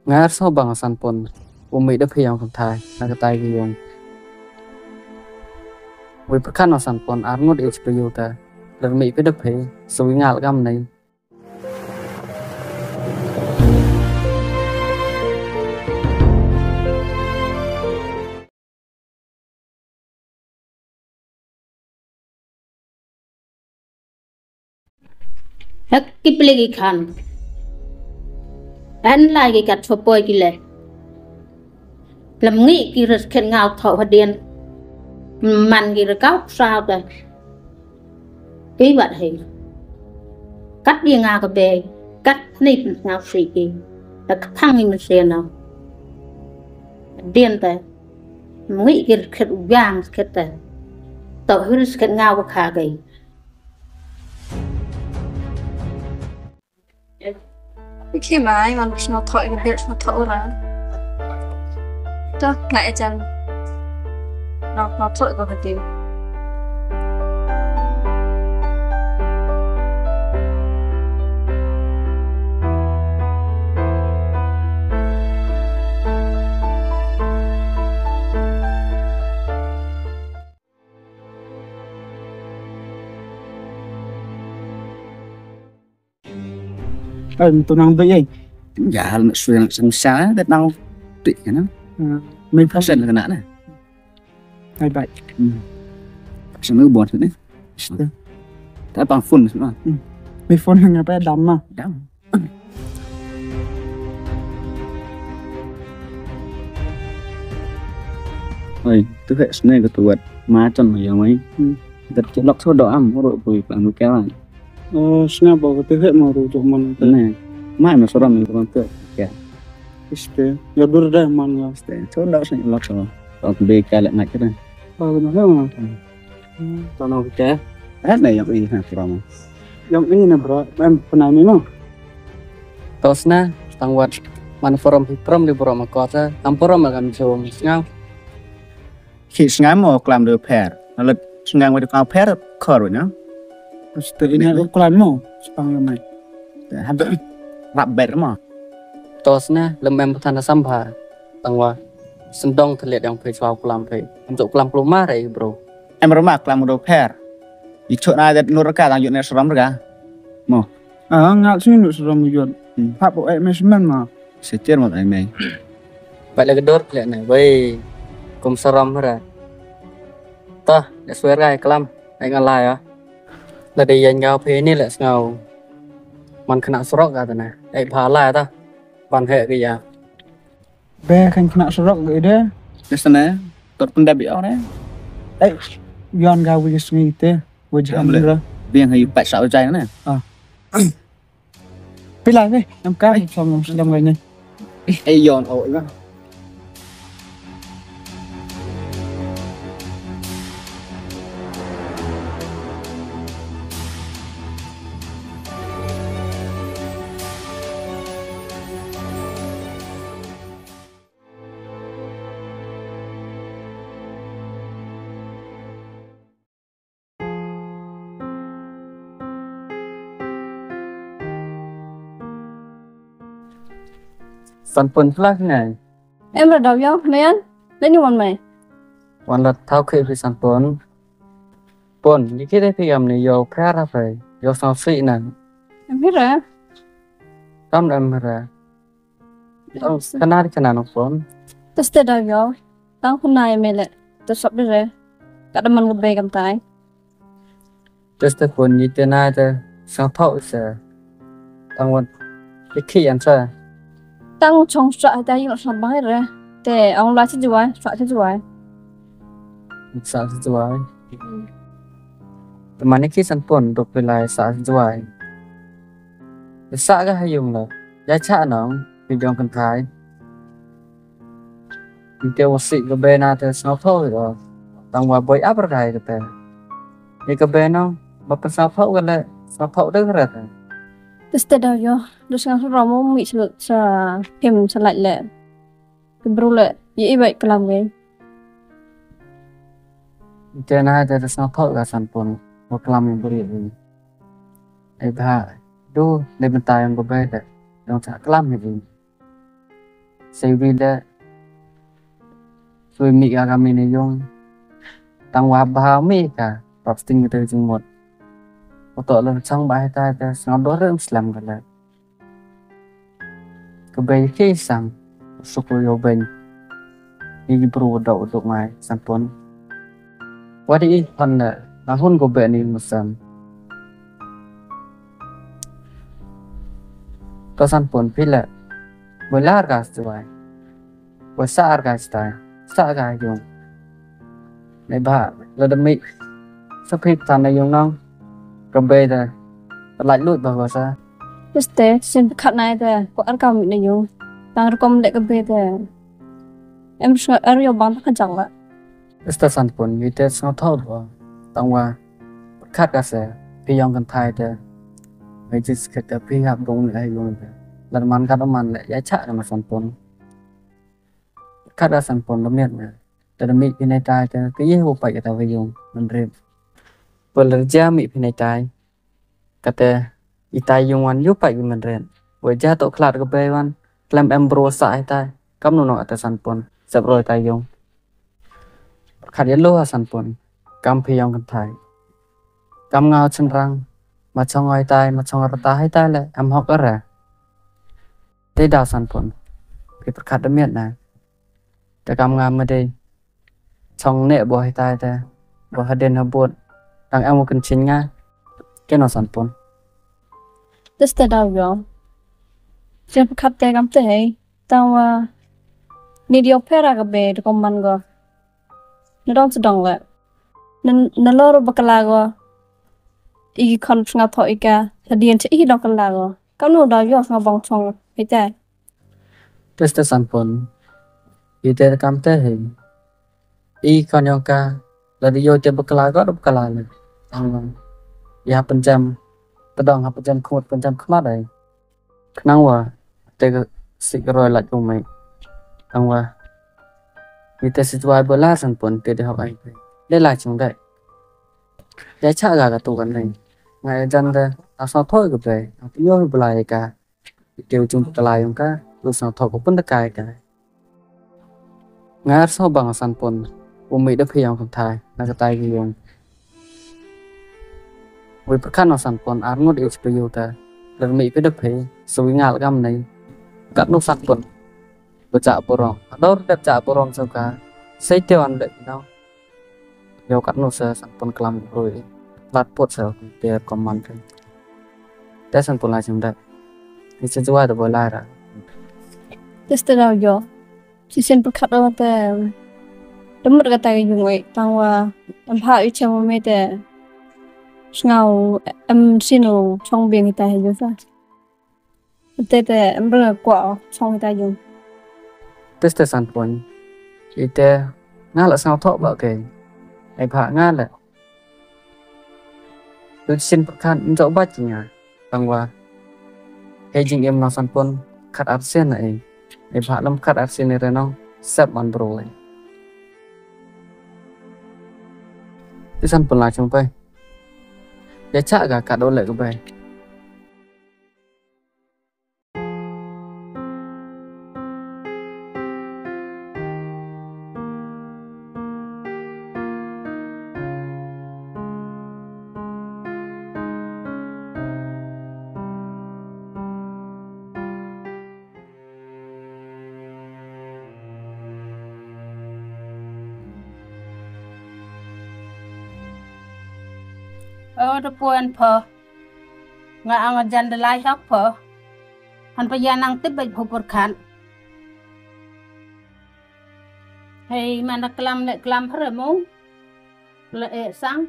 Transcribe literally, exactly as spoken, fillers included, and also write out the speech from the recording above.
Nga ar so bang Sanpon, u mih da phi yong kynthai, na katai ki yong. Wei pyrkhat no Sanpon, ar ngut age pa u te, lada mih phi da phi, so wi ngal kam nei. Hek ki pli ki khan. En lai ki kat chwa poi ki le. Lam ngi ki res khet ngaw thaw hadien. Man ki re kaw saw te. Ki wat hei. Kat di nga ka be. Kat ni pyn ngaw si ki. Da ka phang ni mesen na. Dien te. Ngi ki res khet u yang khet te. Thaw hi res khet ngaw ka kha ki. Ki mai, man sno thok, ka bil sno thok ura. To, nga ejan. No, no thok ko hati. Ai, tu nang dei ai. Ya, hal nak suai nak sama-sama, dat nang tik, ya, na. Hmm. Mai phone. Sen kena, na. Bye bye. Hmm. Sen lu bon, sini. Sini. Tak pang phone, sini. Hmm. Mai phone ngapa dam, ma? Dam. Oi, tu hek sne ka tu wat ma chon ma yong ai. Hmm. Dat chilok so do am, ro pui pang mu kya. Oh, sne bo ka tu hek ma ru tu man. Ne. Mai ma soram ni pang tu. Kya. Iste, ya dur da man la. Iste, so do sne lok so. Pang be ka le ngai kra. Oh, na ha. Hmm. Tano ke? Eh, na yong i ha, promo. Yong i na, bro, em pynai ni, no? To sne, tang wat, man forum hi prom di bro ma kota, am forum ma kam chom sngaw. Ki sngaw mo klam de pher. Nalet sngaw wa de ka pher, khor, no? Iste ini klam mo, spang lo mai. Hab rap ber mo. To sne, lem em pyntan da sambha. Tang wa, sendong thlet yong phi chwa klam phi. Em tu klam klumar ai, bro. Em rama klam do pher. I chok na dat nur ka tang yut ne sram ka. Mo. Ah, ngal sini nu sram yut. Hmm. Hap o ai me semen ma. Setir mo ai me. Pat le ka dor thlet ne, wei. Kum sram ra. Tah, le swer ka ai klam. Ai ngal lai ya. La de yan ngaw phi ni le sngaw. Man khana surok ka ta ne. Ai pha lai ta. Ban he ka ya. Be kan kena serok ke de. Di sana, tot pendap di orang. Eh, yon ga wi sngi te, wi jam le ra. Biang hai pat sa jai na. Ah. Pila ke, em ka, som, som, som, ni. Eh, yon, oh, iba. San pun pla ngai. Em ra daw yow, mayan, le ni wan mai. Wan la thaw khe phi san pun. Pun, ni khe de phi am ni yow phra ra phi, yow sang si na. Em hi ra. Tam em hi ra. Tang kana di kana nong pon. Teste da yow. Tang kuna ya mele. Te sop di re. Ka da man ka be kam tai. Teste pon ni te na te. Sang thok se. Tang wan. Ki ki an sa. Tang chong sa ta yung sa bang re. Te ang la chi juai, sa chi juai. Sa chi juai. Te man ni ki san pon dok pe lai sa chi juai. Sa ka ha yung la. Ya cha nong, pi jong kan thai. Ni te wa si ka be na te sngau thau ko. Tang wa boi ap ra kai ka te. Ni ka be nong, ba pen sngau thau ka le, sngau thau de ka re te. Teste da yo, da sngau thau mo mi sa, sa pim sa lait le. Ki bru le, ye i bai klam ngai. Ni te na te da sngau thau ka san pon, wa klam ngai bru ye. Ai bha, du, le bentai ang ko bai le, dong sa klam ngai. Sa wi le, sa wi mih ka ka mih na yung. Tang wa bha mih ka, pap sting ka te jingmut. Uto le chang ba hita te, sngap dor em slam ka le. Ka bei ki sang, suk u yoh bei. Igi bru dok dok mai, Sanpon. Wadi i hon le, na hun ko bei ni musam. To Sanpon phi le, boi lar ka stuai. Boi sa ar ka stuai, sa ka yung. Nei ba, la da mih. Sa phi tan na yung nong. Ka bei da. Lait lut ba ko sa. Este, sin khat nai da. Ko ar ka mih na yung. Tang rukom le ka bei da. Em shu ar yo bang ta ka jang la. Este Sanpon, wi te sngau tho ba. Tang wa. Khat ka se, phi yong kan thai da. Mai jis khat ka phi hap dong ni ai yung da. Lar man khat man le, ya cha ka na Sanpon. Khat ka Sanpon la miat na. Te da mih phi nai tai te, ka ye hu pai ka ta wa yung, man rep. Pol lar ja mih phi nai tai. Ka te, i tai yung wan yu pai ki man rep. Wa ja to khlad ka bei wan, klem em bro sa i tai. Kam nu no ata Sanpon, sep roi tai yung. Khat ya lo ha Sanpon, kam phi yong kan thai. Kam ngau chen rang, ma chong oi tai, ma chong rata hai tai le, em hok ara. Te da Sanpon. Ki pyrkhat da miat na. Te kam nga ma dei. Chong ne bo hai tai te. Bo ha den ha bot. Tang em u kan chin nga. Ke no Sanpon. Tes te da yo. Sin pyrkhat te kam te hei. Tang wa. Ni dio pera ka be de kom man go. Na dong se dong le. Na, na lor ba ka la go. I ki khon sngap tho i ka. Hadien che i dong ka la go. Kam nu da yo sngap bong chong. Hai tai. Tes te Sanpon. I te kam te hi. I kon yong ka, la di yo te bakla ko bakla le. Tang ya pynjam, tadong ha pynjam khmut pynjam khmat ai. Khnang wa, te ka sik roi lait u mai. Tang wa, i te si tuai bala Sanpon te de hok ai. Le lai chung dai. Ya cha ga ka tu kan nei. Ngai jan de, asal thoi ka bai. Yo bala ka. Te u chung bakla yong ka, u sang thok u pun da kai ka. Ngar so bang Sanpon, u mih da phi yong kan thai, na ka tai ki yong. Wi pyrkhat no Sanpon, ar ngut i chi pyu ta, lar mih phi da phi, so wi ngal kam nei. Kat no Sanpon, ba cha burong, ador da cha burong so ka, sei te wan da no. Yo kat no sa Sanpon klam roi. Lat pot sa te kom man te. Te Sanpon la chim da. Ni se jua da bola ra. Tes te da yo. Si sin pyrkhat o te. Te mut ka ta yung wei. Tang wa. Em ha i chem me te. Sngau em sinu chong bing ta he yo sa. Te te, em bru kwah, chong ta yung. Tes te Sanpon. I te, nga la sngau thok ba ke. Ai ba nga la. Tu sin pyrkhat, njo ba chi nga. Tang wa. Hei jingim no Sanpon, khat ar sien na e. Ai ba lam khat ar sien ni re no, sep man bru e. Te Sanpon la chung pai. Ya cha ga kat o le ka bai. O, da poi pho. Nga ang jan da lai hok pho. Han pa ya nang tip bait pho pyrkhat. Hei, man da klam le klam phre mo. Le e sang.